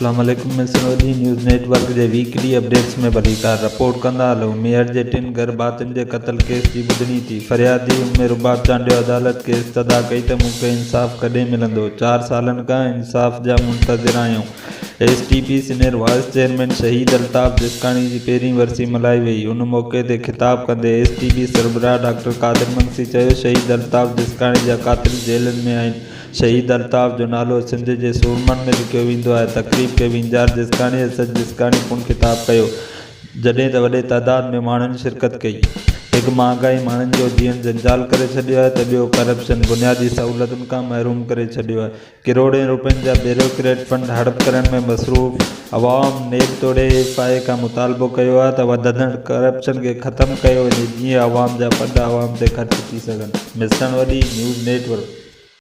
اسلام عليڪم مسڻ وڏي نيوز نيٽ ورڪ جي ويڪلي اپڊيٽس ۾ ڀليڪار رپورٽ ڪندا هلون ميهڙ جي ٽن گهر ڀاتين جي قتل ڪيس جي ٻڌڻي ٿي فريادي ام رباب چانڊيو عدالت کي استدعا ڪئي ته مون کي انصاف ڪڏهن ملندو چار سالن کان انصاف جا منتظر آهيون S T P senior vice chairman Shaheed Altaf Jiskani جي پهرين ورسي ملهائي وئي ان موقعي تي خطاب ڪندي ايس ٽي پي سربراهه ڊاڪٽر قادر مگسي چيو شهيد الطاف جسڪاڻي جا قاتل جيلن ۾ آهن شهيد الطاف جو نالو سنڌ جي سورمن ۾ لکيو ويندو آهي. تقريب کي وينجهار جسڪاڻي ۽ سچ جسڪاڻي پڻ خطاب ڪيو، جڏهن ته وڏي تعداد ۾ ماڻهن شرڪت ڪئي. هڪ مهانگائي ماڻهن جو جيئڻ جنجال ڪري ڇڏيو آهي ته ٻيو ڪرپشن بنيادي سهولتن کان محروم ڪري ڇڏيو آهي. ڪروڙين روپين جا بيروڪريٽ فنڊ هڙپ ڪرڻ ۾ مصروف عوام نيب توڙي ايف I اي کان مطالبو ڪيو آهي ته وڌندڙ ڪرپشن کي ختم ڪيو وڃي جيئن عوام جا فنڊ عوام تي خرچ ٿي سگهن. مسڻ وڏي، نيوز نيٽ ورڪ.